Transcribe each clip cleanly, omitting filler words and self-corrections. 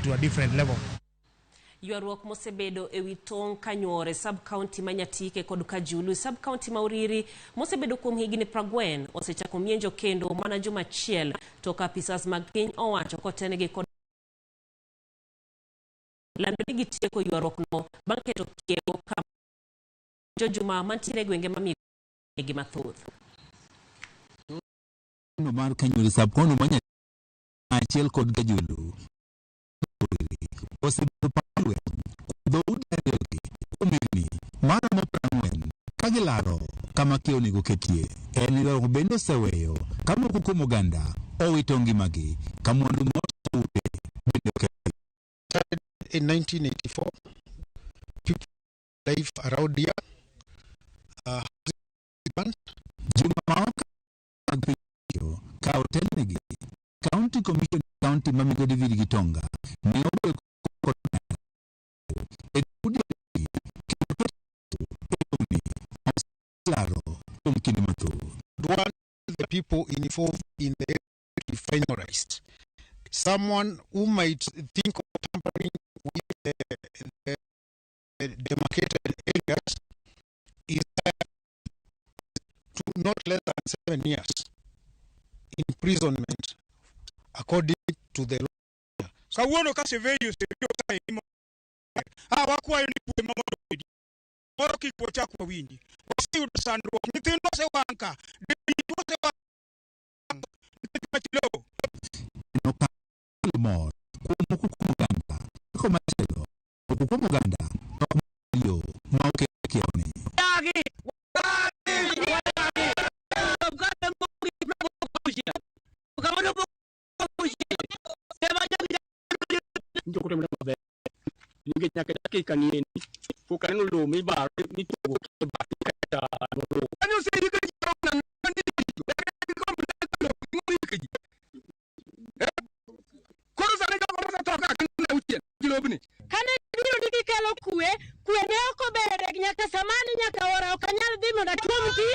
to a different level. Ywaruok mosebedo e wi tong' Kanyuor e sub county ma Nyatike kod Kajulu e sub county ma Uriri mosebedo kuom higni 40 osechako mienjo kendo mana juma achiel tok apisas mag piny owacho kotenegi kod lando ni gitieko ywaruokno bang' keto kiewo kama jojuma mantiere e gwenge ma Migori mathoth. No mar Kanyuor e sub county ma Nyatike achiel kod Kajulu osebedo paw lweny kuom dhoudi ariyogi kuom higni maromo 40 ka gilaro kama kiewo onego ketie. En ywaruok bende oseweyo ka moko kuom oganda owito ngimagi ka mwandu moto ute bende okethi. In 1984, people life around here Juma ma ok mag piny ka otelnegi County Commission County ma Migo David Gitonga ne ogoyo kod e dhoudi kendo keto e tongni ma oselaro kuom kinde mathoth. Want the people involved in the area finalized. Someone who might think of tampering with the demarcated areas is to not less than 7 years imprisonment according to the law. Kawuono ka survey osebiro kae, ah, wakwayo ni kwe ma mondo obedi moro kik wachak wawinji. Waseyudo sandruok, nyithindo osewang' ka, osewang' nikech wach lowo. Nokalo mor kuom moko kuom oganda komachielo moko kuom oganda ok yo ma oket kiewoni. Dagi. Njo kotimore maber nikech nyaka dakika ni endi pok aneno lowo mibaro mitugo e bath kata lowo. Kanyo oseyike ji. Koro sani jogo mosetho ka gin auchiel gi lobni. Kane biro ni gikelo kwe, kwe ne ok obede nyaka samani, nyaka ora ok anyal dhi mondo atuom pi.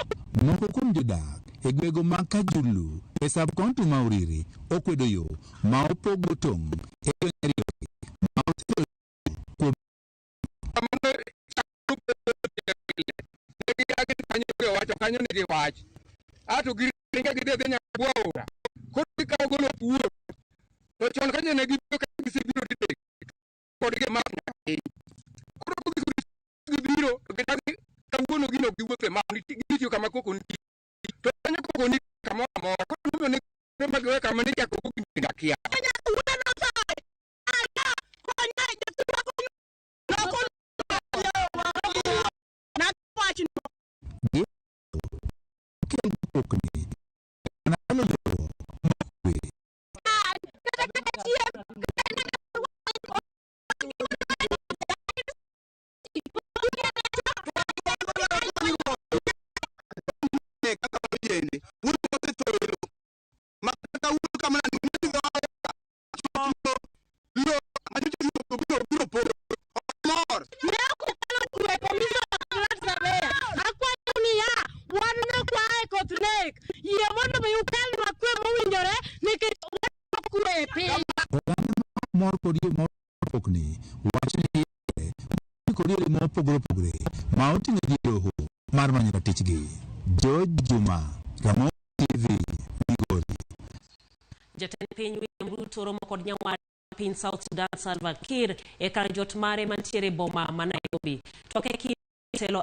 Moko kuom jodak e gwego mag Kajulu e sub county ma Uriri okwedo yo ma opogo tong' e gwenge ariyogi ma osekelo kuom Wacho kanyo nigi wach ato giringa gidhi adhiya nyaka bwo aora, koro gikawo golo puo to chon kanyo ne gibiro ka gisebiro didek kodgi map nyaka piny. Koro gibiro to gidagi kawuono gino giwuotho e map gitiyo kama koko nitie to kanyo koko ni kamoro amora. Koro momiyo ne ma giwe kama ne chako gini akia. Kel kokni mana kelo ywaruok mar kwe. Kaka ojende wuod osetho e lowo ma kata wuod kama lo manyocha biro podho mor. Ne ok okelo kwe, commissioner surveyor. Akwayo niya, wan nokwaye koth nek. Yie mondo mi ukelnwa kwe mowinjore nikech wadwaro kwe e piny. Oganda mor kod yo ma kokni wacho ni kod yore mopogore opogore ma oting'o ji e doho mar manyo ratichgi. George Juma, Ramogi TV, Migori. Jatend piny William Ruto romo kod nyawad piny South Sudan Salva Kiir e kar jot mare mantiere e boma ma Nairobi. Toke Kiir telo